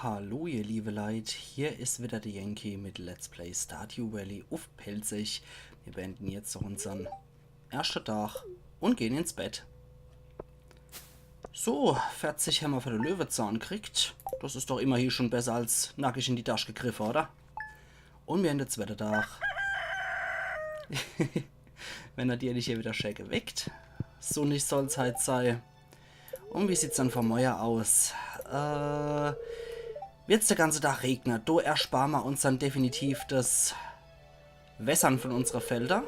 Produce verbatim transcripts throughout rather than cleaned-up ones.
Hallo ihr liebe Leit, hier is wieder de Yankee mit Let's Play Stardew Valley uff Pälzisch. Mir beenden jetzt noch unsern erschte Tag und gehen ins Bett. So, verzich hämmer für de Löwezahn kriegt. Das is doch immerhin schon besser als nackig in die Tasch gegriffe, oder? Und mir hän de zwette Tag. Wenn er dir nicht hier wieder schä geweckt. Sunnig soll's halt sei. Und wie sieht's dann vom Moje aus? Äh, wird's de ganze Tag regne, do erspar mer uns dann definitiv das Wässern von unsere Felder.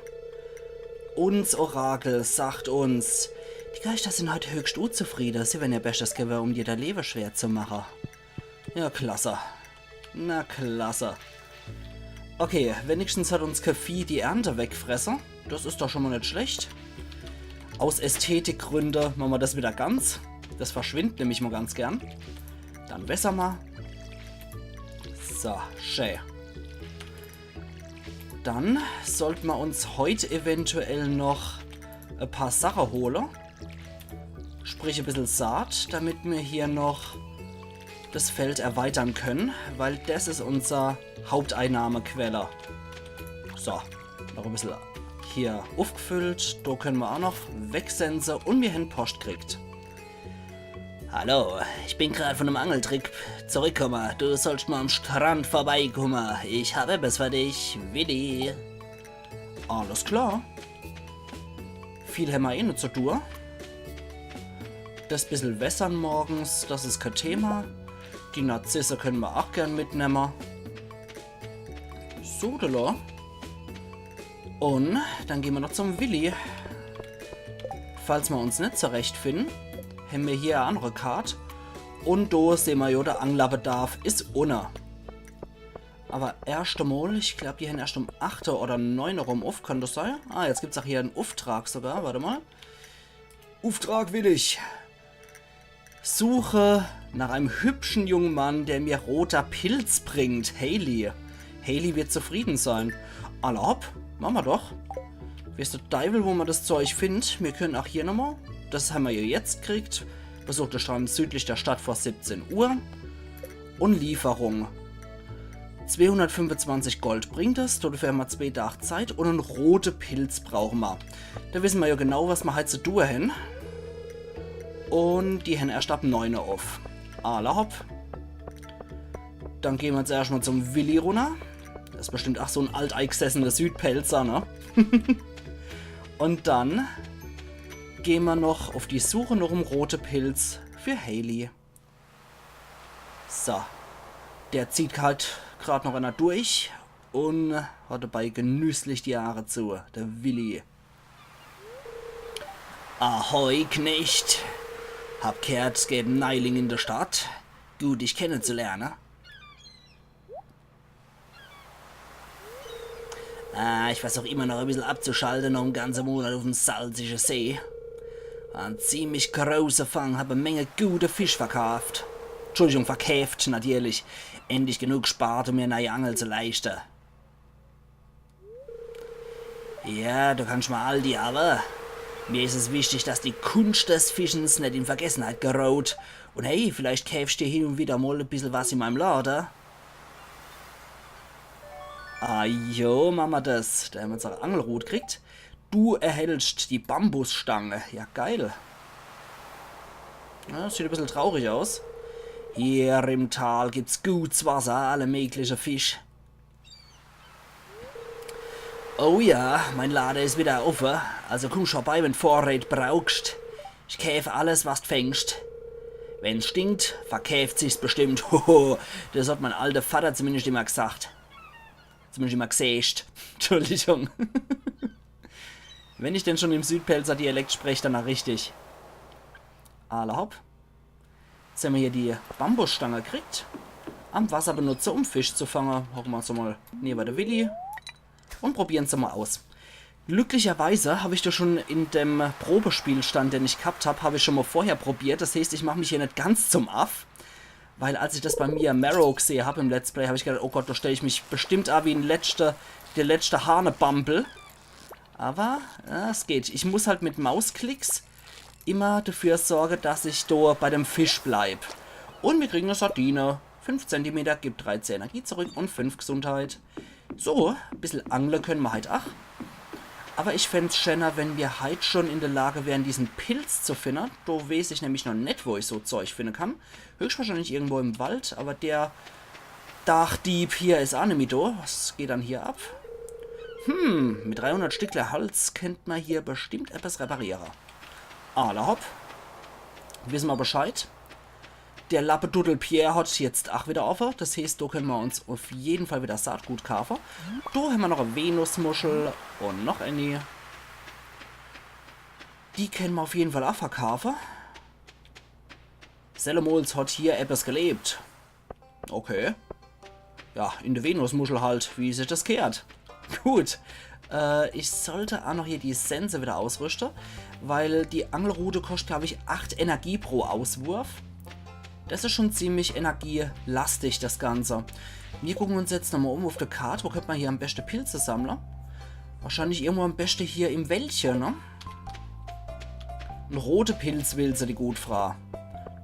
Uns Orakel sagt uns, die Geister sind heut höchst unzufriede. Sie werden ihr Beschtes gewwe, um dir dei Lewe schwer zu mache. Ja, klasse. Na klasse. Okay, wenigstens hat uns kä Vieh die Ernte wegfresse. Das is doch schon mal net schlecht. Aus Ästhetikgründe mache mer das wieder ganz. Das verschwindt nämlich mal ganz gern. Dann wässer mer. So, schä. Dann sollt mer uns heut eventuell noch e paar Sache hole. Sprich e bissel Saat, damit mir hier noch das Feld erweitern können, weil das is unser Haupteinnahmequelle. So, noch e bissel hier uffgefüllt. Do können mer auch noch wegsense und mir hän Post kriegt. Hallo, ich bin grad von em Angeltrip zurückkomme. Du sollst mal am Strand vorbeikomme. Ich hab etwas für dich, Willi. Alles klar. Viel hämmer eh net zu tue. Das bissel wässern morgens, das is kä Thema. Die Narzisse können mer auch gern mitnemme. Sodele. Und dann gehen mer noch zum Willi. Falls mer uns net zurechtfinden, hämmer hier e andere Kart. Und do sehn mer jo, der Anglerbedarf is unne. Aber erscht emol, ich glaub, die hän erscht um achte oder neune rum uff, kann das sei? Ah, jetzt gibt's auch hier en Ufftrag sogar, warte mal. Ufftrag, Willi. Suche nach einem hübschen jungen Mann, der mir roter Pilz bringt. Haley. Haley wird zufrieden sein. Alla hopp, mache mer doch. Weeß de Deiwel, wo mer das Zeug findt. Mir können auch hier nochmal. Das hämmer jo jetzt kriegt. Besucht de Strand südlich der Stadt vor siebzehn Uhr. Und Lieferung. Zweehundertfünfundzwanzig Gold bringt es, dafür hämmer zwee Tag Zeit und en rote Pilz brauche mer. Do wissen mer jo genau, was mer heit zu tue hän. Und die hän erscht ab neune uff. Alla hopp. Dann gehen mer jetzt erscht mal zum Willi runner. Das is bestimmt auch so en alteingesessener Südpälzer, ne? Und dann gehen mer noch auf die Suche noch em rote Pilz für Haley. So. Der zieht halt grad noch einer durch und hat dabei genüsslich die Aare zu, der Willi. Ahoi, Knecht. Hab gehert, es gäb en Neiling in der Stadt. Gut, dich kennezulerne. Ah, ich versuch immer noch e bissel abzuschalte nach em ganze Monat uff'm salzige See. War en ziemlich große Fang, hab e Menge gute Fisch verkaaft. Entschuldigung, verkäft, natierlich. Endlich genug gspart, um mir e neie Angel zu leischte. Ja, du kannsch mol all die, awwer mir is es wichtig, dass die Kunscht des Fischens net in Vergessenheit gerät. Und hey, vielleicht käfsch dir hin und wieder mol e bissel was in meim Lade. Ah jo, mache mer das. Do hämmer jetzt auch Angelrut kriegt. Du erhältsch die Bambusstange. Ja, geil. Ja, sieht e bissel traurig aus. Hier im Tal gibt's guts Wasser, alle megliche Fisch. Oh ja, mein Lade is wieder uffe. Also kumm schun vorbei, wenn Vorrät brauchscht. Ich käf alles, was d' fängscht. Wenn's stinkt, verkäft sich's bestimmt. Hoho, das hat mein alter Vater zumindest immer gesagt. Zumindest immer gseescht. Entschuldigung. Wenn ich denn schon im Südpälzer Dialekt sprech, dann aa richtig. Alla hopp. Jetzt hämmer hier die Bambusstange kriegt. Am Wasser benutze, um Fisch zu fange. Hocke mer uns mol newe de Willi. Und probieren's mol aus. Glücklicherweise hab ich das schon in dem Probespielstand, den ich gehabt hab, hab ich schon mol vorher probiert. Das heeßt, ich mach mich hier net ganz zum Aff. Weil als ich das beim Mia Marrow gsehe hab im Let's Play, hab ich gedacht, oh Gott, do stell ich mich bestimmt aa wie en letschte, de letschte Hanebambel. Awwer, ja, es geht. Ich muss halt mit Mausklicks immer dafür sorge, dass ich do bei dem Fisch bleib. Und mir kriegen e Sardine. Fünf Zentimeter, gibt dreizeh Energie zurück und fünf Gesundheit. So, bissel angle könne mer heit ach. Aber ich fänd's schöner, wenn mer heit schon in der Lage wären, diesen Pilz zu finden. Do weeß ich nämlich noch net, wo ich so Zeug finden kann. Höchstwahrscheinlich irgendwo im Wald, aber der Dachdieb hier is ach nimmi do. Was geht dann hier ab? Hm, mit dreihundert Stickler Holz könnt mer hier bestimmt etwas reparieren. Alla hopp. Wissen mer Bescheid. Der Lappeduddel Pierre hat jetzt ach wieder offe. Das heeßt, do könne mer uns auf jeden Fall wieder Saatgut kaafe. Do hämmer noch e Venusmuschel und noch eine. Die könne mer auf jeden Fall ach verkaafe. Sellemols hat hier etwas gelebt. Okay. Ja, in der Venusmuschel halt, wie sich das gehört. Gut. Äh, ich sollte ach noch hier die Sense wieder ausrüsten, weil die Angelrute kostet, glaub ich, acht Energie pro Auswurf. Das is schon ziemlich energielastig, das Ganze. Wir gucken uns jetzt nochmal um auf der Karte. Wo könnte mer hier am besten Pilze sammeln? Wahrscheinlich irgendwo am besten hier im Wäldchen, ne? En rote Pilz will se, die gut Frau.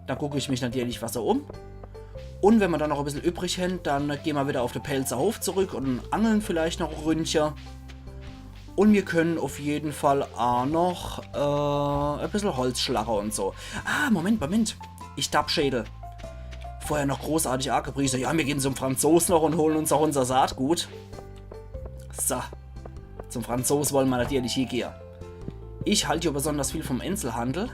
Da guck ich mich natürlich was um. Und wenn mer dann noch e bissel übrig hänn, dann gehn mer wieder auf de Pälzer Hof zurück und angeln vielleicht noch e Ründche. Und mir können auf jeden Fall ach noch äh, e bissel Holz schlache und so. Ah, Moment, Moment. Ich Dappschädel. Vorher noch großartig agepriese. Ja, mir gehen zum Franzos noch und holen uns auch unser Saatgut. So. Zum Franzos wollen mer natürlich hier gehe. Ich halt ja besonders viel vom Einzelhandel.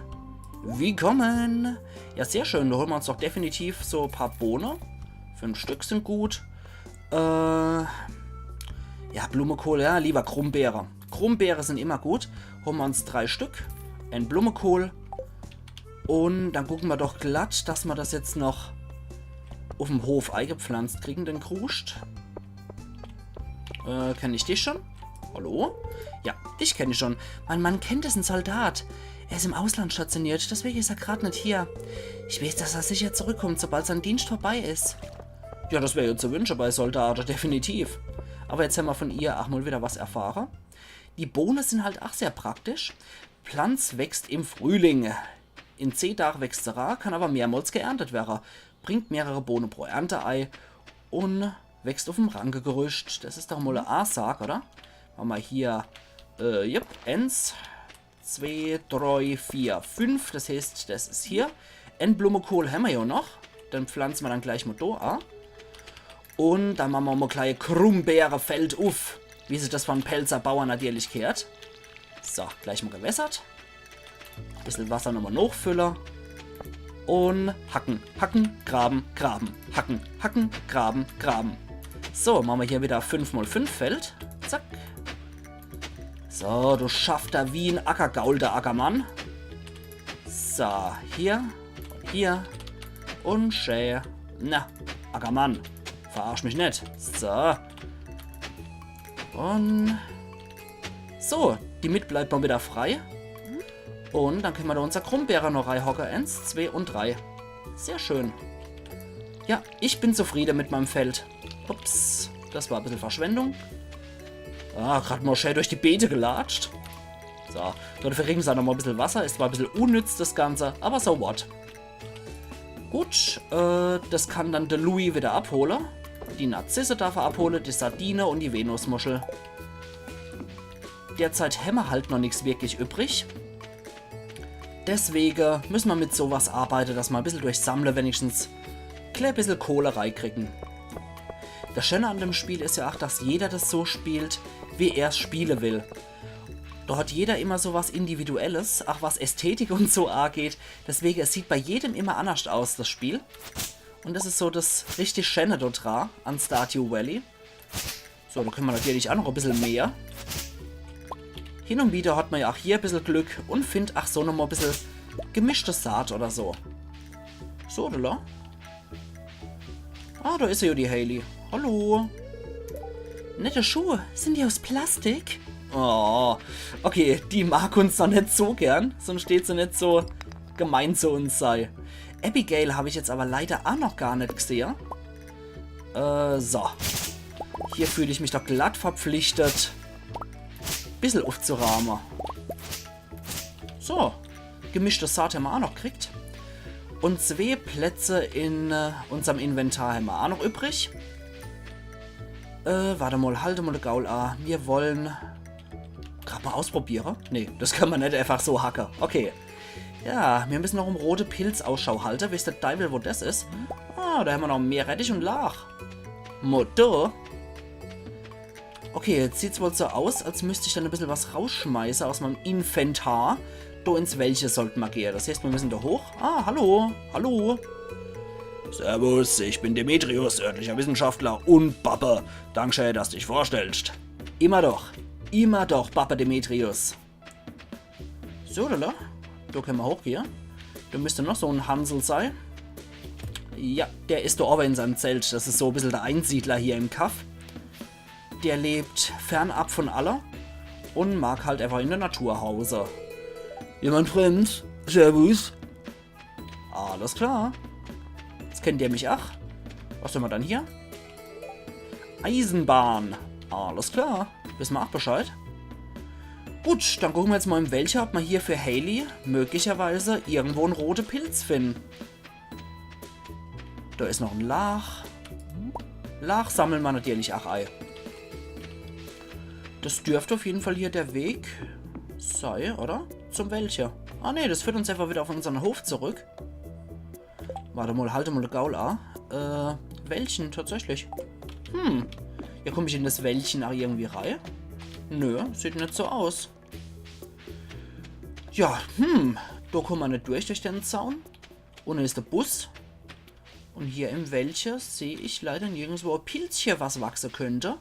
Willkommen! Ja, sehr schön. Da holen mer uns doch definitiv so e paar Bohne. Fünf Stück sind gut. Äh, ja, Blumekohl, ja, lieber Krummbeere. Krummbeere sind immer gut. Holen mer uns drei Stück. En Blumekohl. Und dann gucken mer doch glatt, dass mer das jetzt noch auf dem Hof eingepflanzt kriegen, den Kruscht. Äh, kenn ich dich schon? Hallo? Ja, dich kenn ich schon. Mein Mann kennt diesen Soldat. Er ist im Ausland stationiert, deswegen ist er grad nicht hier. Ich weiß, dass er sicher zurückkommt, sobald sein Dienst vorbei ist. Ja, das wär ja zu wünschen bei Soldaten, definitiv. Aber jetzt haben wir von ihr auch mal wieder was erfahren. Die Bohnen sind halt auch sehr praktisch. Pflanz wächst im Frühling. In zehn Tagen wächst sie ran, kann aber mehrmals geerntet werden. Bringt mehrere Bohnen pro Ernte ein und wächst auf dem Rankegerüst. Das ist doch mal eine Ansage, oder? Machen wir hier, äh, jupp, eins, zwei, drei, vier, fünf. Das heißt, das ist hier. Ein Blumenkohl haben wir ja noch. Den pflanzen wir dann gleich mal da an. Und dann machen wir mal gleich Krummbeerefeld auf, wie sich das von Pälzer Bauern natürlich gehört. So, gleich mal gewässert. Bissel Wasser nochmal nachfüllen. Und hacken, hacken, graben, graben. Hacken, hacken, graben, graben. So, machen wir hier wieder fünf mal fünf Feld. Zack. So, du schaffst da wie en Ackergaul, der Ackermann. So, hier und hier. Und schä. Na, Ackermann, verarsch mich net. So. Und so, die Mitt bleibt mal wieder frei. Und dann können wir da unser Krummbeere noch reinhocken. Eins, zwei und drei. Sehr schön. Ja, ich bin zufrieden mit meinem Feld. Ups, das war ein bisschen Verschwendung. Ah, grad mal schön durch die Beete gelatscht. So, dafür kriegen sie auch noch mal ein bisschen Wasser. Ist zwar ein bisschen unnütz, das Ganze, aber so what. Gut, äh, das kann dann der Louis wieder abholen. Die Narzisse darf er abholen, die Sardine und die Venusmuschel. Derzeit hämmer halt noch nix wirklich übrig. Deswegen müssen wir mit sowas arbeiten, dass wir ein bisschen durch Sammle wenigstens ein klein bisschen Kohle reinkriegen. Das Schöne an dem Spiel ist ja auch, dass jeder das so spielt, wie er's spielen will. Da hat jeder immer so was Individuelles, auch was Ästhetik und so angeht. Deswegen, es sieht bei jedem immer anders aus, das Spiel. Und das ist so das richtig Schöne da dran an Stardew Valley. So, da können wir natürlich auch noch ein bisschen mehr. Hin und wieder hat man ja auch hier ein bisschen Glück und findet auch so nochmal ein bisschen gemischte Saat oder so. So, oder? Ah, da ist ja die Haley. Hallo. Nette Schuhe. Sind die aus Plastik? Oh, okay, die mag uns doch nicht so gern. Sonst steht sie nicht so gemein zu uns sei. Abigail habe ich jetzt aber leider auch noch gar nicht gesehen. Äh, so. Hier fühle ich mich doch glatt verpflichtet, bissel aufzuraumen. So, gemischte Saat hämmer auch noch gekriegt. Und zwee Plätze in äh, unserm Inventar hämmer aa noch übrig. Äh, wart emol, halt emol de Gaul aa. Mir wolle grad mol ausprobiere. Nee, des kann mer net äfach so hacke. Okay. Ja, mir müsse noch em rote Pilz Ausschau halte. Weeß de Deiwel, wo des is. Ah, do hämmer noch Meerrettich und Laach. Motto. Okay, jetzt sieht's wohl so aus, als müsst ich dann e bissel was rausschmeiße aus meim Inventar. Do ins Wäldche sollt mer gehe. Des heeßt, mir müsse do hoch. Ah, hallo. Hallo. Servus, ich bin Demetrius, örtlicher Wissenschaftler und Bappe. Dankschee, dass du dich vorstellst. Immer doch. Immer doch, Bappe Demetrius. So, do, do. Do kenne mer hochgehe. Do müsst noch so en Hansel sei. Ja, der is do owwe in seim Zelt. Des is so e bissel de Einsiedler hier im Kaff. Der lebt fernab von alle und mag halt äfach in de Natur hause. Jemand fremd? Servus. Alles klar. Jetzt kennt ihr mich ach. Was hämmer dann hier? Eisenbahn. Alles klar. Wisse mer ach Bescheid. Gut, dann gucke mer jetzt mol im Wäldche, ob mer hier für Haley möglicherweise irgendwo en rote Pilz finne. Do is noch en Laach. Laach sammle mer natürlich ach ei. Des dürft uff jeden Fall hier de Weg sei, oder? Zum Wäldche. Ah nee, des führt uns äfach widder uff unsern Hof zurück. Wart emol, halt emol de Gaul aa. Äh, Wäldchen, tatsächlich. Hm. Ja, kumm ich in des Wäldchen ach irgendwie rei? Nö, sieht net so aus. Ja, hm. Do kumme mer net durch, durch den Zaun. Unne is de Bus. Und hier im Wäldche seh ich leider nirgendswo e Pilzche, was wachse könnt. Do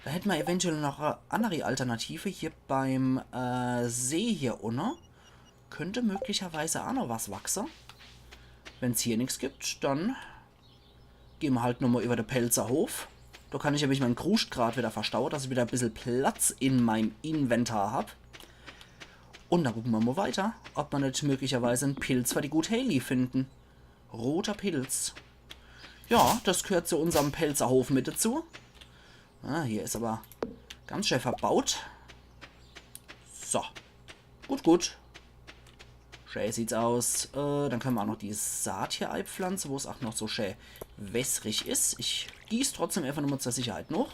hätt mer eventuell noch e anneri Alternative. Hier beim äh, See hier unne könnt möglicherweise ach noch was wachse. Wenn's hier nix gibt, dann gehn mer halt nomol iwwer de Pälzerhof. Do kann ich nämlich mein Kruscht grad widder verstaue, dass ich widder e bissel Platz in meim Inventar hab. Und dann gucke mer mol weiter, ob mer net möglicherweise en Pilz für die gut Haley finne. Roter Pilz. Ja, des gehört zu unserm Pälzerhof mit dazu. Ah, hier is awwer ganz schee verbaut. So. Gut, gut. Schee sieht's aus. Äh, dann kenne mer ach noch die Saat hier eipflanze, wo's ach noch so schee wässrig is. Ich gieß trotzdem äfach nomol zur Sicherheit noch.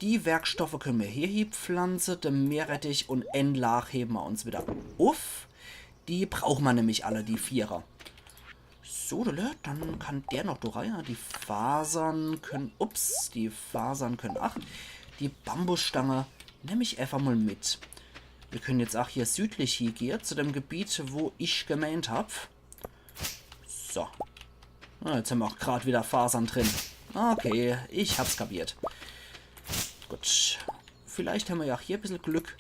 Die Werkstoffe kenne mer hier hiepflanze. De Meerrettich und en Laach hewe mer uns widder uff. Die brauche mer nämlich alle, die Vierer. So, do, dann kann der noch do rei. Die Fasern könne, ups, die Fasern könne ach. Die Bambusstange nemm ich äfach mol mit. Mir könne jetzt ach hier südlich hiegehe, zu dem Gebiet, wo ich gemeent hab. So. Ah, jetzt hämmer ach grad widder Fasern drin. Okay, ich hab's kapiert. Gut. Vielleicht hämmer ja ach hier e bissel Glück.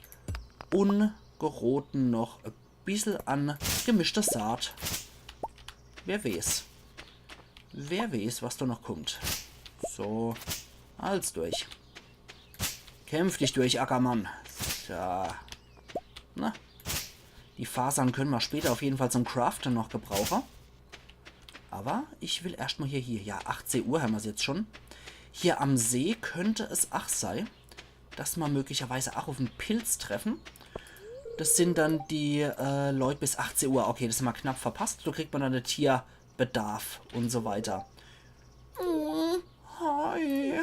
Und geroden noch e bissel an gemischter Saat. Wer weeß. Wer weeß, was do noch kummt. So. Alles durch. Kämpf dich durch, Ackermann. So. Na. Die Fasern könne mer später uff jeden Fall zum Crafte noch gebrauche. Awwer ich will erscht mol hier, hier, ja, achtzeh Uhr hämmer's jetzt schun. Hier am See könnt es ach sei, dass mer möglicherweise ach uff en Pilz treffe. Des sin dann die äh, Leut bis achtzeh Uhr. Okay, des hämmer knapp verpasst. Do kriegt mer dann de Tierbedarf und so weiter. Mm, hi.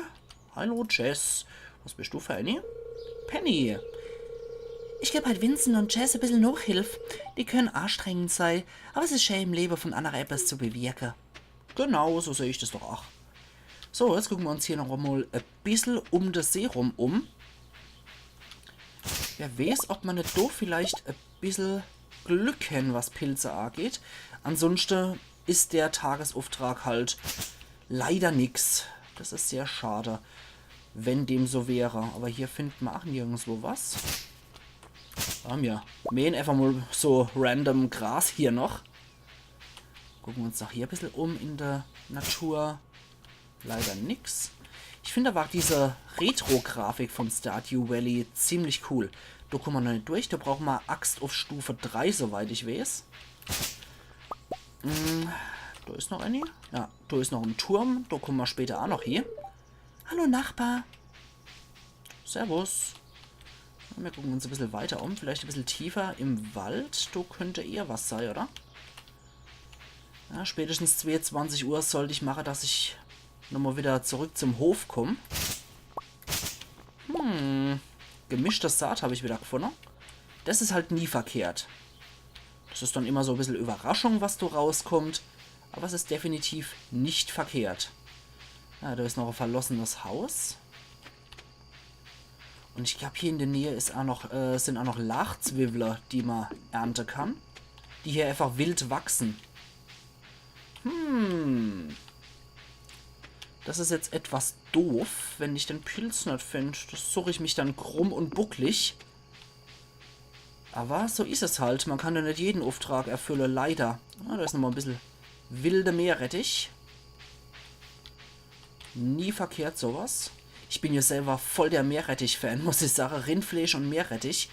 Hallo, Jess. Was bist du für eine? Penny. Ich geb halt Vincent und Jess e bissel Nochhilf. Die könne anstrengend sei, awwer es is schää, im Lewe vun annere ebbes zu bewirke. Genau, so seh ich des doch ach. So, jetzt gucke mer uns hier noch emol e bissel um de See rum um. Wer weeß, ob mer net do vielleicht e bissel Glück hänn, was Pilze ageht. Ansunschte is der Tagesufftrag halt leider nix. Des is sehr schade, wenn dem so wär. Awwer hier find mer ach nirgendswo was. Hämmer jo. Mähen äfach mol so random Gras hier noch. Gucke mer uns doch hier e bissel um in de Natur. Leider nix. Ich find awwer ach diese Retro-Grafik vun Stardew Valley ziemlich cool. Do kumme mer noch net durch. Do brauche mer Axt uff Stufe drei, soweit ich weeß. Hm, do is noch ääni. Ja, do is noch en Turm. Do kumme mer später ach noch hie. Hallo Nachbar. Servus. Mir gucke uns e bissel weiter um. Vielleicht e bissel tiefer im Wald. Do könnt eher was sei, oder? Ja, spätestens zweeunzwanzig Uhr sollt ich mache, dass ich nochmal wieder zurück zum Hof komm. Hm, gemischte Saat hab ich wieder gefunne. Das is halt nie verkehrt. Das is dann immer so e bissel Überraschung, was do rauskommt. Aber es is definitiv nicht verkehrt. Ja, do is noch e verlossenes Haus. Und ich glaub, hier in der Nähe is auch noch, äh, sind auch noch Lachzwiwwle, die man ernte kann. Die hier einfach wild wachsen. Hm. Das is jetzt etwas doof, wenn ich den Pilz net find. Das such ich mich dann krumm und bucklig. Aber so is es halt. Man kann ja net jeden Auftrag erfülle, leider. Ah, da is nochmal e bissel wilde Meerrettich. Nie verkehrt sowas. Ich bin ja selber voll der Meerrettich-Fan, muss ich sagen. Rindfleisch und Meerrettich.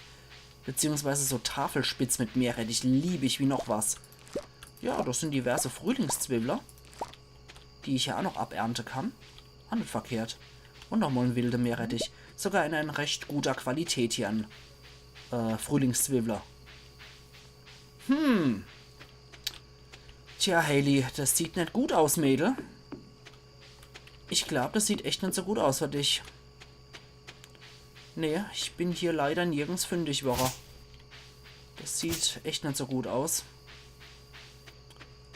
Beziehungsweise so Tafelspitz mit Meerrettich lieb ich wie noch was. Ja, das sind diverse Frühlingszwiwwle, die ich ja auch noch abernte kann. Auch net verkehrt. Und nochmal en wilde Meerrettich. Sogar in einer recht guter Qualität hier an, äh, Frühlingszwiwwle. Hm. Tja, Haley, das sieht net gut aus, Mädel. Ich glaub, das sieht echt net so gut aus für dich. Nee, ich bin hier leider nirgends fündig worre. Das sieht echt net so gut aus.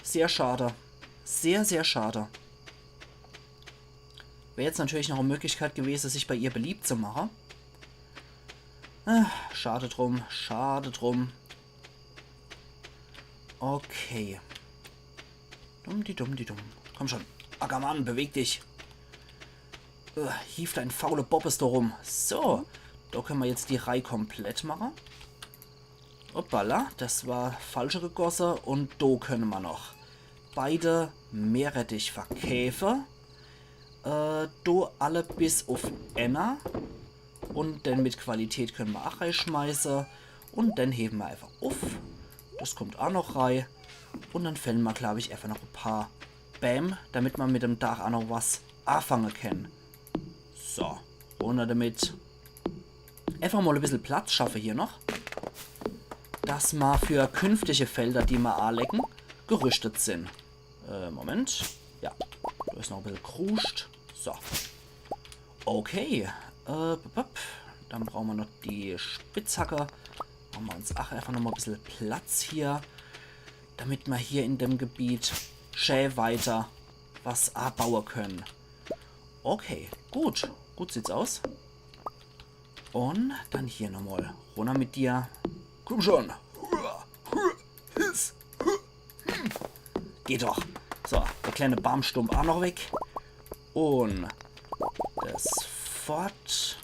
Sehr schade. Sehr, sehr schade. Wär jetzt natürlich noch e Möglichkeit gewese, sich bei ihr beliebt zu mache. Ah, schade drum, schade drum. Okay. Dumm die dumm die dumm. Komm schon. Ackermann, beweg dich. Äh, hief dein faule Bobbes do rum. So. Do könne mer jetzt die Reih komplett mache. Hoppala, das war falsche gegosse. Und do könne mer noch beide Meerrettich verkäfe. Äh, do alle bis uff enner. Und den mit Qualität könne mer ach reischmeiße. Und den hewe mer einfach uff. Das kommt ach noch rei. Und dann fälle mer, glaub ich, einfach noch e paar Bääm, damit mer mit dem Dach ach noch was afange kenne. So, runner damit. Einfach mal e bissel Platz schaffe hier noch. Dass mer für künftige Felder, die mer alecken, gerüstet sin. Äh, Moment. Ja, do is noch e bissel Kruscht. So. Okay. Äh, bup, bup. Dann brauche mer noch die Spitzhacke. Mache mer uns ach einfach nochmal e bissel Platz hier. Damit mer hier in dem Gebiet schä weiter was abaue könne. Okay, gut. Gut sieht's aus. Und dann hier nochmal. Runner mit dir. Komm schon. Geht doch. So, der kleine Baamstump ach noch weg. Und das fort.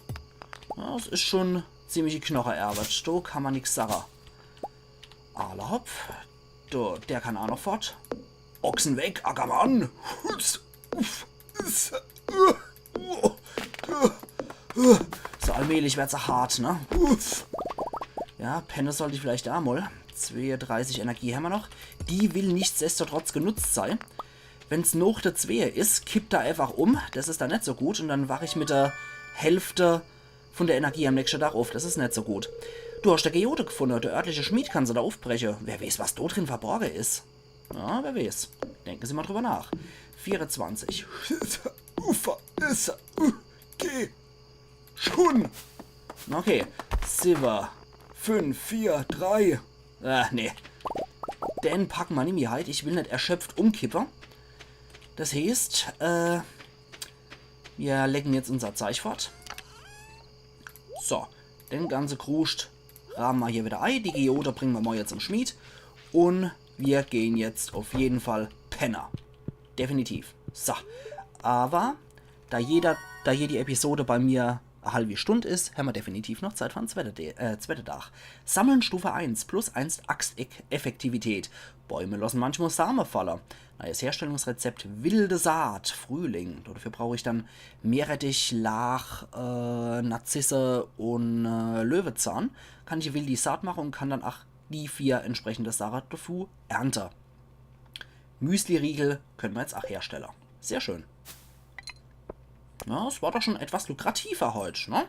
Ja, das is schon ziemlich Knochearbeit. Do kann mer nix sage. Alla hopp. Do, der kann ach noch fort. Ochsen weg, Ackermann. Uff. So allmählich werd's ach hart, ne? Uff. Ja, penne sollt ich vielleicht ach mal. Zweeunddreißig Energie hämmer noch. Die will nichtsdestotrotz genutzt sei. Wenn's noch de Zwee is, kippt er einfach um. Das is dann net so gut. Und dann wach ich mit der Hälfte von der Energie am nächschte Dach uff. Das is net so gut. Du hast de Geode gefunne. Der örtliche Schmied kann se do uffbreche. Wer weeß, was do drin verborge is. Ja, wer weeß. Denke Sie mal drüber nach. Vierundzwanzig. Uff, is, okay. Schon. Okay. Siwwe. Fünf, vier, drei. Äh, nee. Den packe mer nimmi heit. Ich will net erschöpft umkippe. Das heeßt, äh, mir legen jetzt unser Zeich fort. So, den ganze Kruscht raame mer hier wieder ei. Die Geode bringe mer morje zum Schmied. Und mir gehen jetzt auf jeden Fall penne. Definitiv. So, aber da jeder, da jede Episode bei mir e halwi Stund is, hämmer definitiv noch Zeit für en zweite, De- äh, zweite Dach. Sammeln Stufe eins, plus eins Axt-Effektivität. Bäume lassen manchmal Same falle. Neues Herstellungsrezept, wilde Saat, Frühling. Dafür brauche ich dann Meerrettich, Laach, äh, Narzisse und, äh, Löwezahn. Kann ich wildi Saat mache und kann dann ach die vier entsprechende Sache dafür ernte. Müsli-Riegel könne mer jetzt ach herstelle. Sehr schön. Ja, es war doch schon etwas lukrativer heut, ne?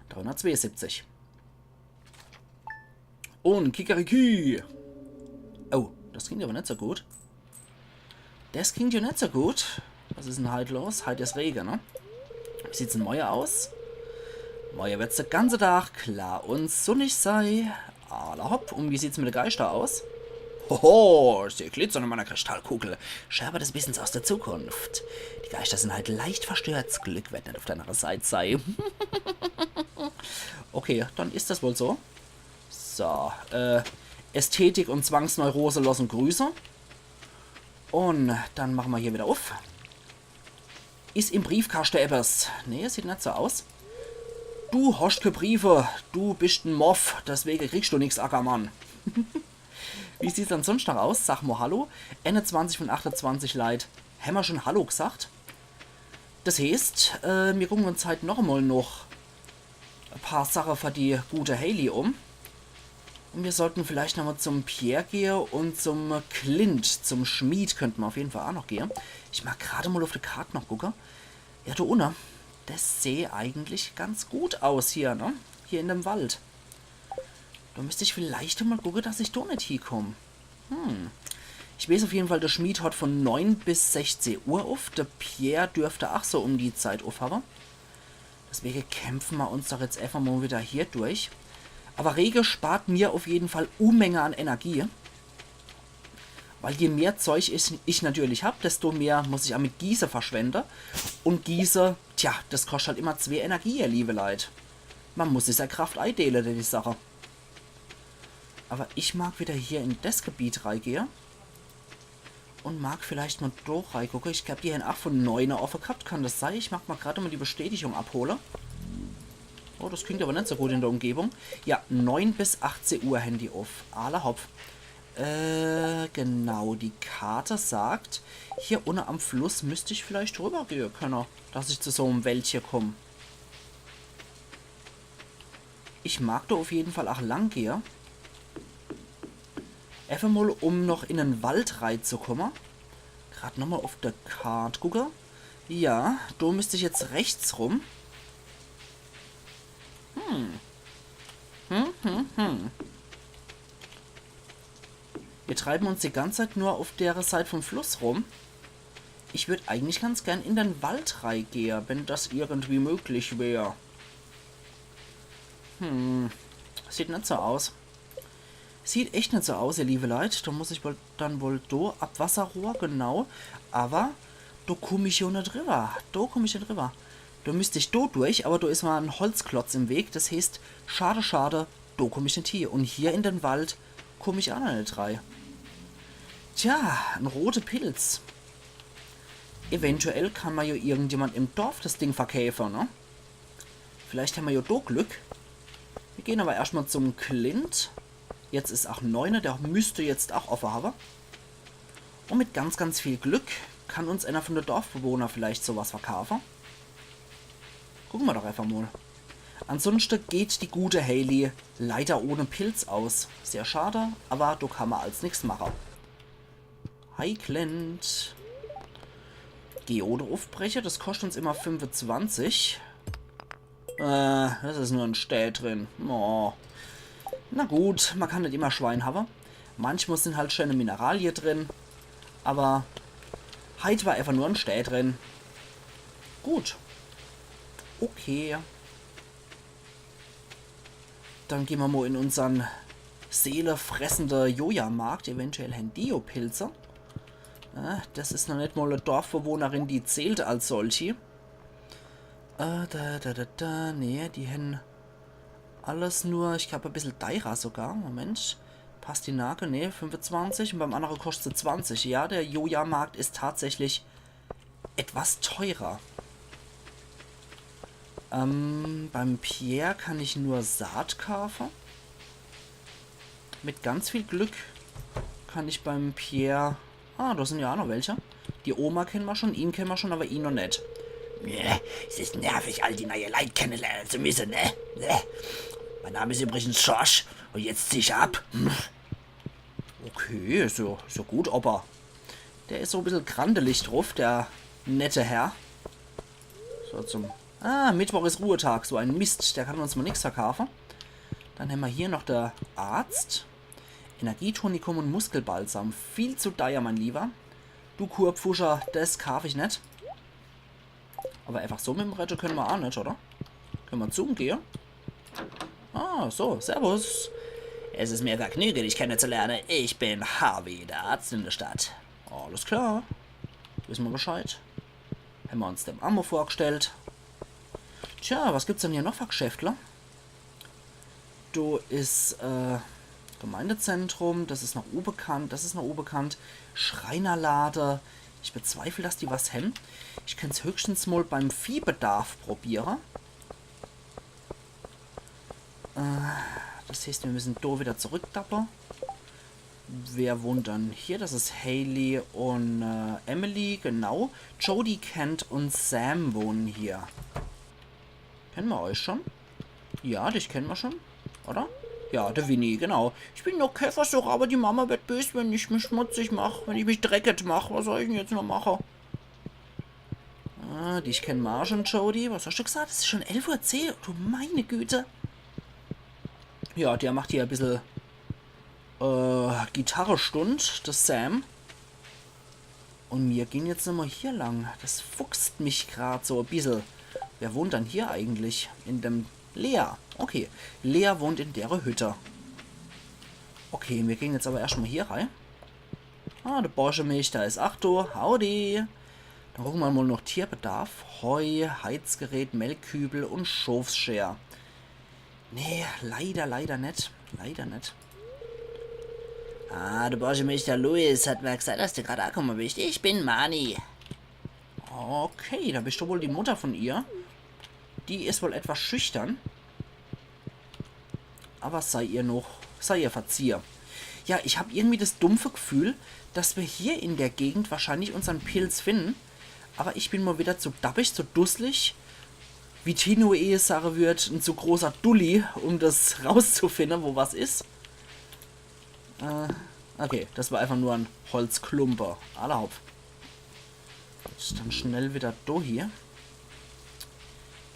Dreihundertzweiundsiebzig. Und Kikeriki. Oh, Das klingt aber net so gut. Das klingt ja net so gut. Was is denn heit los? Heit is Rege, ne? Wie sieht's denn moie aus? Moie wird's de ganze Tag klar und sunnig sei. Alla hopp, und wie sieht's mit de Geischter aus? Hoho, sie glitzern in meiner Kristallkugel. Scherbe des Wissens aus der Zukunft. Die Geischter sind halt leicht verstört. Glück wird net auf deiner Seit sei. Okay, dann is das wohl so. So, äh, Ästhetik und Zwangsneurose losse grüße. Und dann mache mer hier wieder uff. Is im Briefkaschte ebbes? Nee, sieht net so aus. Du hoscht ke Briefe, du bischt en Moff, deswege kriegscht du nix, Ackermann. Wie sieht's ansonscht noch aus? Sag mo Hallo. Enezwanzig von achtunzwanzig Leit. Hämmer schon Hallo gesagt? Das heeßt, äh, mir gucken uns halt noch emol noch e paar Sache für die gute Haley um. Und wir sollten vielleicht nochmal zum Pierre gehe und zum Clint, zum Schmied könnte mer auf jeden Fall auch noch gehe. Ich mag grad mal auf die Karte noch gucke. Ja, do unne. Das seh eigentlich ganz gut aus hier, ne? Hier in dem Wald. Do müsst ich vielleicht mal gucke, dass ich do net hiekomm. Hm. Ich weeß auf jeden Fall, der Schmied hat von neun bis sechzeh Uhr uff. Der Pierre dürfte ach so um die Zeit uff habe. Deswege kämpfe mer uns doch jetzt einfach mal wieder hier durch. Aber Rege spart mir auf jeden Fall Unmenge an Energie. Weil je mehr Zeug ich, ich natürlich hab, desto mehr muss ich auch mit Gieße verschwende. Und Gieße, tja, das koscht halt immer zwee Energie, ihr liebe Leit. Man muss sich sei Kraft eideele, die Sache. Aber ich mag wieder hier in das Gebiet reigehe. Und mag vielleicht mal do reigucke. Ich glaub, die hen ach von neune offe gehabt. Kann das sei? Ich mag mal grad mal die Bestätigung abhole. Oh, das klingt aber net so gut in der Umgebung. Ja, neun bis achtzeh Uhr hen die uff. Alla hopp. Äh, genau. Die Karte sagt, hier unne am Fluss müsst ich vielleicht rübergehe könne, dass ich zu so em Wäldche komm. Ich mag do auf jeden Fall ach lang gehe. Einfach mal, um noch in den Wald reizukomme. Grad nochmal auf der Kart gucke. Ja, do müsst ich jetzt rechts rum. Hm. Hm, hm, hm. Wir treiben uns die ganze Zeit nur auf der Seit vom Fluss rum. Ich würd eigentlich ganz gern in den Wald reigehe, wenn das irgendwie möglich wär. Hm, sieht net so aus. Sieht echt net so aus, ihr liebe Leit. Do muss ich wohl, dann wohl do Abwasserrohr, genau. Aber do komm ich jo net drüber. Do komm ich net drüber. Do müsst ich do durch, aber do is mal en Holzklotz im Weg. Das heeßt, schade, schade, do komm ich net hie. Und hier in den Wald komm ich ach noch net rei. Tja, en rote Pilz. Eventuell kann ma jo irgendjemand im Dorf das Ding verkäfe, ne? Vielleicht hämmer jo do Glück. Wir gehen aber erscht mal zum Clint. Jetzt is ach neune, der müsst jetzt ach offe habe. Und mit ganz, ganz viel Glück kann uns einer von de Dorfbewohner vielleicht so was verkaufe. Gucke ma doch einfach mal. Ansonschte geht die gute Haley leider ohne Pilz aus. Sehr schade, aber do kann ma als nix mache. Hi, Clint. Geode uffbreche, das koscht uns immer fünfezwanzig. Äh, das is nur en Stää drin. Oh. Na gut, ma kann net immer Schwein habe. Manchmal sind halt schöne Mineralie drin. Aber heit war einfach nur en Stää drin. Gut. Okay. Dann gehen ma mo in unsern seelefressende Joja-Markt. Eventuell hän die jo Pilze. Ja, das is noch net mal e Dorfbewohnerin, die zählt als solche. Äh, da, da, da, da, nee, die hän alles nur, ich glaub, e bissel deirer sogar. Moment. Pastinake, nee, fünfezwanzig und beim andere koscht se zwanzig. Ja, der Joja-Markt is tatsächlich etwas teurer. Ähm, beim Pierre kann ich nur Saat kaufe. Mit ganz viel Glück kann ich beim Pierre... Ah, do sind ja ach noch welche. Die Oma kennen ma schon, ihn kennen ma schon, aber ihn noch net. Nee, es is nervig, all die neue Leit kennenlernen zu müssen, ne? Nee. Mein Name is übrigens Schorsch und jetzt zieh ich ab. Hm. Okay, is jo, is jo gut, Opa. Der is so e bissel grandelig druff, der nette Herr. So, zum... Ah, Mittwoch is Ruhetag, so en Mist, der kann uns mal nix verkaufe. Dann hämmer hier noch der Arzt. Energietonikum und Muskelbalsam. Viel zu deier, mein Lieber. Du Kurpfuscher, des kaaf ich net. Aber einfach so mit dem Rette könne mer aa net, oder? Könne mer zu ihm gehe? Ah, so, servus. Es ist mir ein Vergnügen, dich kennenzulernen. Ich bin Harvey, der Arzt in der Stadt. Alles klar. Wisse mer Bescheid. Hämmer uns dem Ammo vorgestellt. Tja, was gibt's denn hier noch für Geschäftle? Do is, äh, Gemeindezentrum, des is noch unbekannt, des is noch unbekannt. Schreinerlade. Ich bezweifel, dass die was hän. Ich könnt's höchstens mal beim Viehbedarf probiere. Äh, des heißt, mir müssen do wieder zurückdappe. Wer wohnt dann hier? Des is Haley und, äh, Emily, genau. Jodie, Kent und Sam wohnen hier. Kenne mer euch schon? Ja, dich kenne mer schon, oder? Ja, de Winnie, genau. Ich bin noch Käfersucher, aber die Mama wird bös, wenn ich mich schmutzig mach, wenn ich mich dreckig mach. Was soll ich denn jetzt noch mache? Ah, dich kenne mer aa schon, Jodie. Was hast du gesagt? Es is schon elf Uhr zehn. Du meine Güte. Ja, der macht hier ein bissel, äh, Gitarrestund, de Sam. Und mir gehen jetzt nochmal hier lang. Des fuchst mich grad so ein bissel. Wer wohnt dann hier eigentlich? In dem Lea. Okay, Lea wohnt in dere Hütte. Okay, mir gehen jetzt aber erscht mal hier rein. Ah, de Borschemeister is aa do. Howdy. Dann gucke mer mal noch Tierbedarf. Heu, Heizgerät, Melkkübel und Schofsscheer. Nee, leider, leider net. Leider net. Ah, de Borschemeister Louis hat mer gesagt, dass du grad ankomme bist. Ich bin Marnie. Okay, da bist du wohl die Mutter von ihr. Die is wohl etwas schüchtern. Aber sei ihr noch, sei ihr verzieh. Ja, ich hab irgendwie des dumpfe Gefühl, dass mer hier in der Gegend wahrscheinlich unsern Pilz finden. Aber ich bin mal wieder zu dappig, zu dusselig, wie Tino eh sage wird, ein zu großer Dulli, um des rauszufinden, wo was is. Äh, okay, des war einfach nur ein Holzklumpe. Alla hopp. Is dann schnell wieder do hier.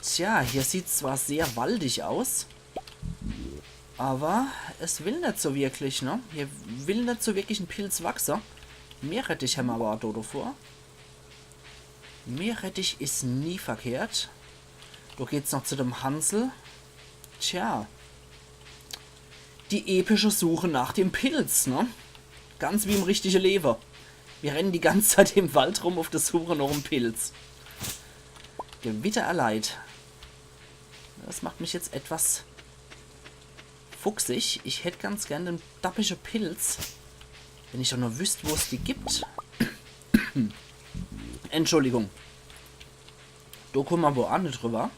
Tja, hier sieht's zwar sehr waldig aus, aber es will net so wirklich, ne? Hier will net so wirklich ein Pilz wachse. Meerrettich hämmer aber aa do devor. Meerrettich is nie verkehrt. Do geht's noch zu dem Hansel. Tja. Die epische Suche nach dem Pilz, ne? Ganz wie im richtige Lewe. Wir rennen die ganze Zeit im Wald rum auf der Suche nach dem Pilz. Gewitter erleidet. Des macht mich jetzt etwas fuchsig. Ich hätt ganz gern den dappische Pilz. Wenn ich doch nur wüsst, wo es die gibt. Entschuldigung. Do kumme mer wo aa net drüber.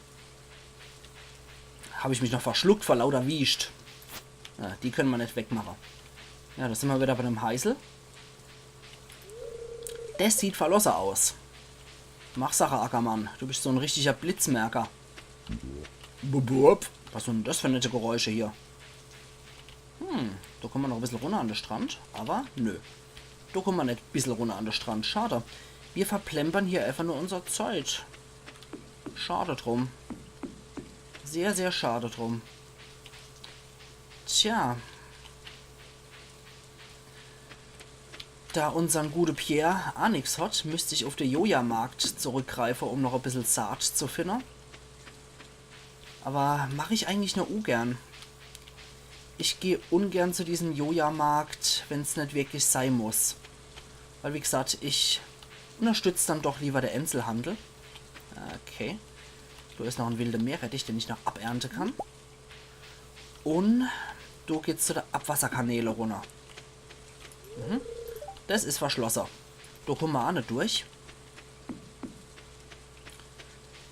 Hab ich mich noch verschluckt vor lauter Wiescht. Ja, die könne mer net wegmache. Ja, do simmer wieder bei dem Heisel. Des sieht verlosse aus. Mach Sache, Ackermann. Du bist so ein richtiger Blitzmerker. Bubup. Was sind denn des für nette Geräusche hier? Hm, do kumme mer noch e bissel runner an de Strand, aber nö. Do kumme mer net e bissel runner an de Strand. Schade. Wir verplempern hier einfach nur unser Zeit. Schade drum. Sehr, sehr schade drum. Tja. Da unsern gute Pierre aa nix hat, müsst ich auf de Joja-Markt zurückgreife, um noch e bissel Saat zu finne. Aber mach ich eigentlich nur ugern. Ich geh ungern zu diesem Joja-Markt, wenn's net wirklich sei muss. Weil, wie gesagt, ich unterstütz dann doch lieber de Enzelhandel. Okay. Do is noch en wilde Meerrettich, den ich noch abernte kann. Un do geht's zu de Abwasserkanäle runner. Mhm. Des is verschlosse. Do kumme mer aa net durch.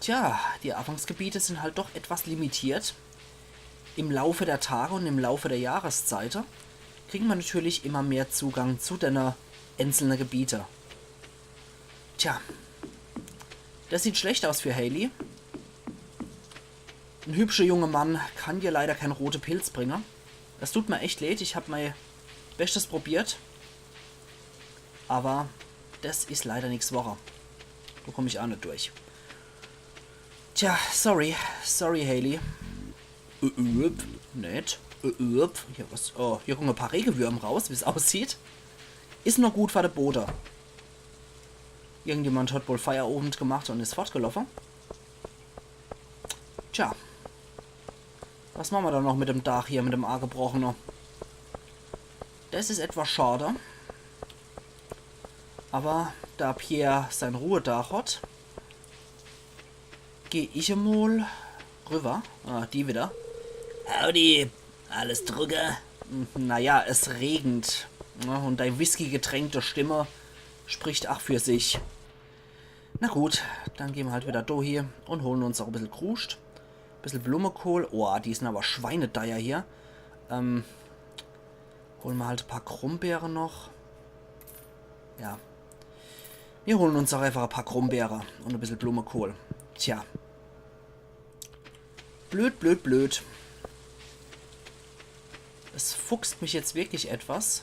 Tja, die Anfangsgebiete sind halt doch etwas limitiert. Im Laufe der Tage und im Laufe der Jahreszeite kriegen wir natürlich immer mehr Zugang zu denne einzelne Gebiete. Tja, des sieht schlecht aus für Haley. En hübscher junger Mann kann dir leider kein rote Pilz bringe. Es tut mir echt leid, ich hab mei Beschtes probiert. Aber des is leider nix worre. Do kumm ich aa net durch. Tja, sorry. Sorry, Haley. Äh, äh, net. Äh, äh, hier, was? Oh, hier gucken e paar Regewürm raus, wie's aussieht. Is noch gut für de Bode. Irgendjemand hat wohl Feierowend gemacht und is fortgeloffe. Tja. Was mache mer dann noch mit dem Daach hier, mit dem Aagebrochene? Das is etwas schade. Aber da Pierre sein Ruhedaach hat, geh ich emol rüber. Ah, die wieder. Howdy, alles drucke? Hm, naja, es regent. Ja, und dei whiskygetränkte Stimme spricht ach für sich. Na gut, dann gehn mer halt wieder do hie und holen uns auch e bissel Kruscht. Bissel Blumekohl. Oh, die sind aber schweinedeier hier. Ähm, holen mer halt e paar Grumbeere noch. Ja. Wir holen uns auch einfach e paar Grumbeere und e bissel Blumekohl. Tja. Blöd, blöd, blöd. Es fuchst mich jetzt wirklich etwas,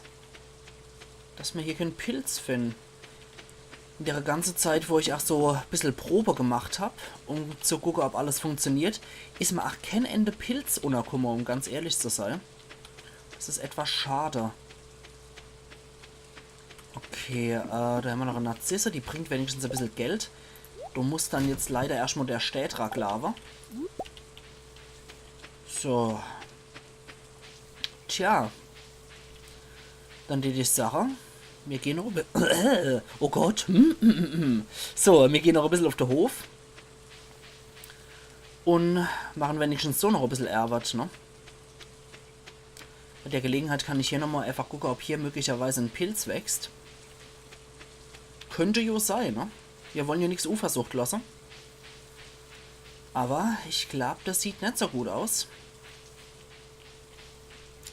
dass mer hier kein Pilz finden. In der ganze Zeit, wo ich auch so e bissel Probe gemacht hab, um zu gucke, ob alles funktioniert, is mer auch kein Ende Pilz unnerkumme, um ganz ehrlich zu sein. Das is etwas schade. Okay, äh, da hämmer noch e Narzisse, die bringt wenigstens e bissel Geld. Du musst dann jetzt leider erscht mol der Städter glaawe. So. Tja. Dann die, die Sache. Mir gehn noch e bi- Oh Gott. So, mir gehn noch e bissel auf de Hof. Und machen wenigstens so noch e bissel Erwet, ne? Bei der Gelegenheit kann ich hier nochmal einfach gucke, ob hier möglicherweise e Pilz wächst. Könnte jo sein, ne? Wir wollen jo nix unversucht lasse. Aber ich glaub, das sieht net so gut aus.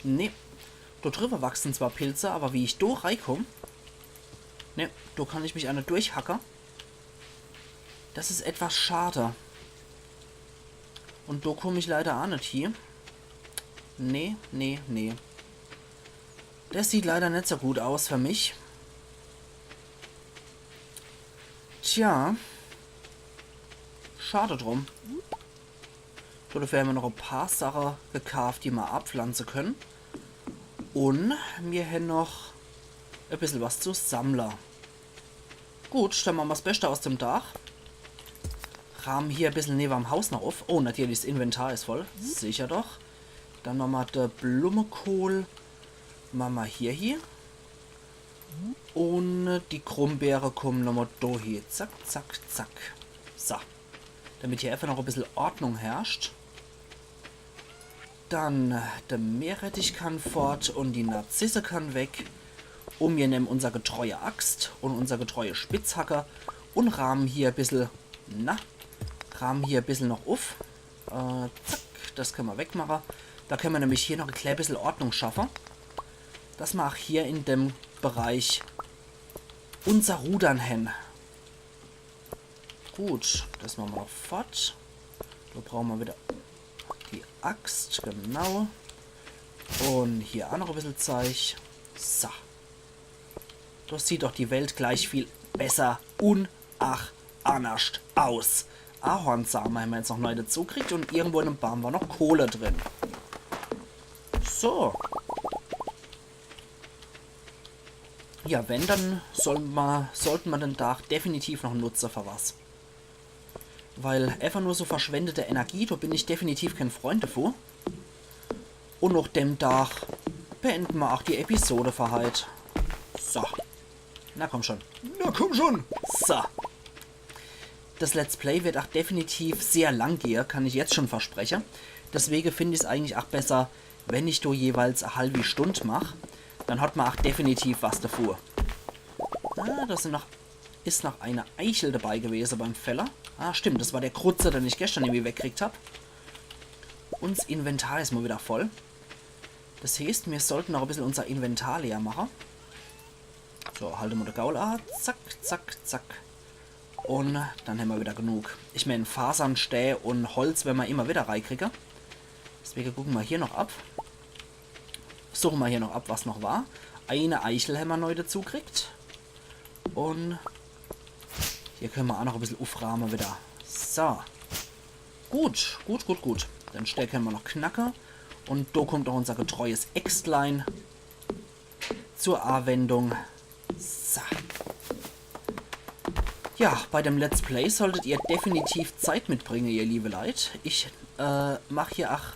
Nee. Do drüber wachsen zwar Pilze, aber wie ich do reikomm, nee, do kann ich mich ach net durchhacke. Das is etwas schade. Und do komm ich leider ach net hie. Nee, nee, nee. Das sieht leider net so gut aus für mich. Tja. Schade drum. So, dafür hämmer noch e paar Sache gekaaft, die mer abpflanze können. Und mir hän noch e bissel was zu sammle. Gut, dann mache mer's Beste aus dem Daach. Raame hier e bissel newe'm Haus noch auf. Oh, natürlich, das Inventar is voll. Sicher doch. Dann mache mer de Blumekohl. Mache mer hier hie. Und die Grumbeere kommen nochmal do hie. Zack, zack, zack. So. Damit hier einfach noch e bissel Ordnung herrscht. Dann, äh, de Meerrettich kann fort und die Narzisse kann weg. Und mir nemmen unser getreue Axt und unser getreue Spitzhacke und raamen hier e bissel, na, raamen hier e bissel noch uff. Äh, zack, das können mer wegmache. Da können mer nämlich hier noch e klein bissel Ordnung schaffe. Dass mer ach hier in dem Bereich unser Rudern hän. Gut, das mache mer noch fort. Da brauche mer wieder die Axt, genau. Und hier ach noch e bissel Zeich. So. Da sieht doch die Welt gleich viel besser und ach annerscht aus. Ahornsame hämmer jetzt noch neu dazu gekriegt und irgendwo in dem Baum war noch Kohle drin. So. Ja, wenn, dann soll ma, sollt ma den Daach definitiv noch nutze für was. Weil einfach nur so verschwendete Energie, da bin ich definitiv kein Freund davon. Und noch dem Daach beenden ma ach die Episode für heit. So. Na komm schon. Na komm schon. So. Das Let's Play wird ach definitiv sehr lang gehe, kann ich jetzt schon verspreche. Deswege find ich's eigentlich ach besser, wenn ich do jeweils e halwi Stund mach. Dann hat ma ach definitiv was davor. Ah, da sind noch, is noch eine Eichel dabei gewese beim Fäller. Ah, stimmt, das war der Krutze, den ich gestern irgendwie weggekriegt hab. Und 's Inventar is mal wieder voll. Das heißt, mir sollten noch e bissel unser Inventar leer mache. So, halt mal de Gaul an. Zack, zack, zack. Und dann hämmer wieder genug. Ich mein, Fasernstää und Holz, wenn ma immer wieder reikriege. Deswege gucke ma hier noch ab. Suche ma hier noch ab, was noch war. Eine Eichel hämmer neu dazu kriegt. Und hier können ma ach noch e bissel ufraame wieder. So. Gut, gut, gut, gut. Den Stää können ma noch knacke. Un do kommt noch unser getreues Äxtlein zur Awendung. So. Ja, bei dem Let's Play solltet ihr definitiv Zeit mitbringe, ihr liebe Leit. Ich äh, mach hier ach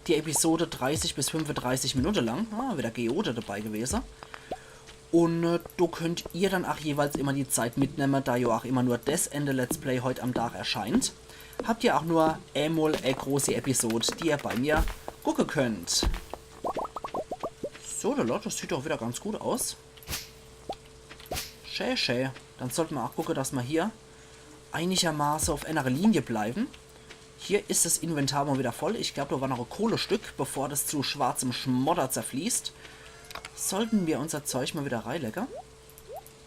die Episode dreißig bis fünfunddreißig Minute lang. Ah, wieder Geode dabei gewese. Un äh, do könnt ihr dann ach jeweils immer die Zeit mitnemme, da jo ach immer nur des ene Let's Play heut am Tag erscheint. Habt ihr ach nur emol e großi Episode, die ihr bei mir gucke könnt. So, der Lot, das sieht doch wieder ganz gut aus. Schä, schä. Dann sollte ma ach gucke, dass ma hier einigermaße auf enere Linie bleiben. Hier is das Inventar mal wieder voll. Ich glaub, do war noch e Kohlestück, bevor das zu schwarzem Schmodder zerfließt. Sollten mir unser Zeug mal wieder reilegge.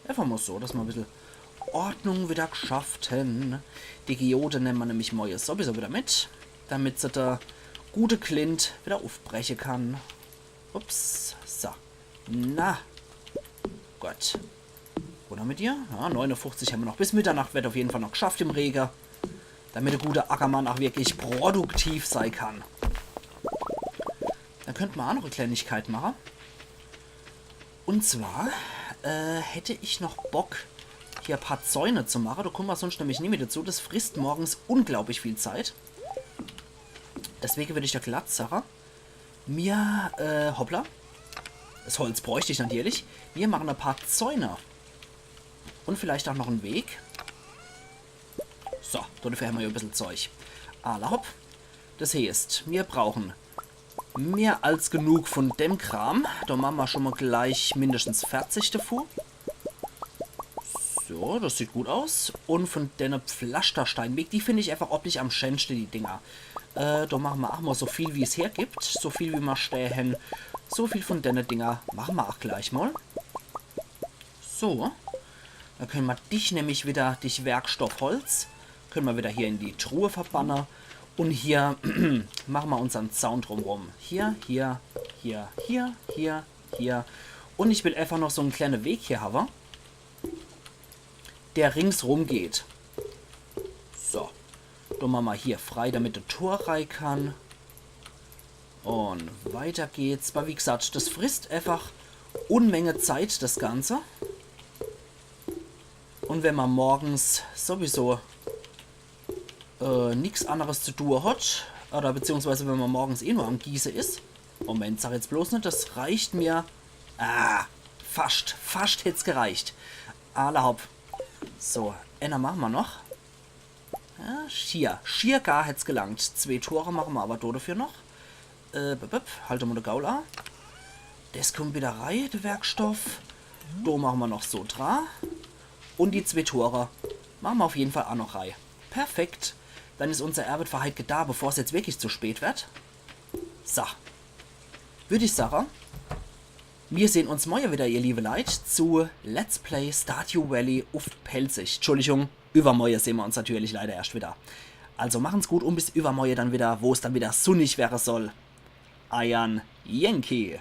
Einfach mal so, dass ma e bissel Ordnung wieder gschafft hen. Die Geode nemme ma nämlich morje sowieso wieder mit, damit se de gute Clint wieder ufbreche kann. Ups, so. Na. Gut. Runner mit dir. Ja, neunundfünfzig hämmer noch. Bis Mitternacht wird auf jeden Fall noch gschafft im Rege. Damit de gute Ackermann ach wirklich produktiv sei kann. Dann könnt ma ach noch e Kleinigkeit mache. Un zwar äh, hätt ich noch Bock, hier e paar Zäune zu mache. Do kumme ma sonst nämlich nimmi dazu. Das frisst morgens unglaublich viel Zeit. Deswege würd ich do glatt sache, mir, äh, hoppla. Das Holz bräucht ich natürlich. Mir mache e paar Zäune. Un vielleicht ach noch en Weg. So, dodefür hämmer jo e bissel Zeug. Alla hopp. Das heeßt, mir brauchen mehr als genug von dem Kram. Do mache ma schon mal gleich mindestens verzig davon. So, das sieht gut aus. Un von denne Pflastersteinweg, die find ich einfach optisch am schänschte, die Dinger. Äh, do mache ma ach mal so viel, wie's hergibt. So viel, wie ma Stää hen. So viel von denne Dinger mache ma ach gleich mal. So. Dann könne ma dich nämlich wieder, dich Werkstoffholz, könne ma wieder hier in die Truhe verbanne. Un hier mache ma unsern Zaun drumrum. Hier, hier, hier, hier, hier, hier. Un ich will einfach noch so en kleine Weg hier hawwe, der ringsrum geht. So. Do mache ma hier frei, damit de Thor rei kann. Un weiter geht's. Aber wie gesagt, das frisst einfach Unmenge Zeit, das Ganze. Un wenn ma morgens sowieso äh, nix anderes zu tue hat, oder beziehungsweise wenn ma morgens eh nur am Gieße is, Moment, sag jetzt bloß net, das reicht mir. Ah, fascht, fascht hätt's gereicht. Alla hopp. So, enner mache ma noch. Ja, schier, schier gar hätt's gelangt. Zwee Thore mache ma aber dodefür noch. Äh, bip, bip, halt mal de Gaul a. Das kommt wieder rei, de Werkstoff. Do mache ma noch so dra. Un die zwee Thore mache ma auf jeden Fall ach noch rei. Perfekt. Dann is unser Erwet für heit geda, bevor's jetzt wirklich zu spät wird. So. Würd ich sache, mir sehn uns morje wieder, ihr liebe Leit, zu Let's Play Stardew Valley uff Pälzisch. Entschuldigung, übermorje sehn ma uns natürlich leider erscht wieder. Also machen's gut un bis übermorje dann wieder, wo's dann wieder sunnig werre soll. Eiern Yankee.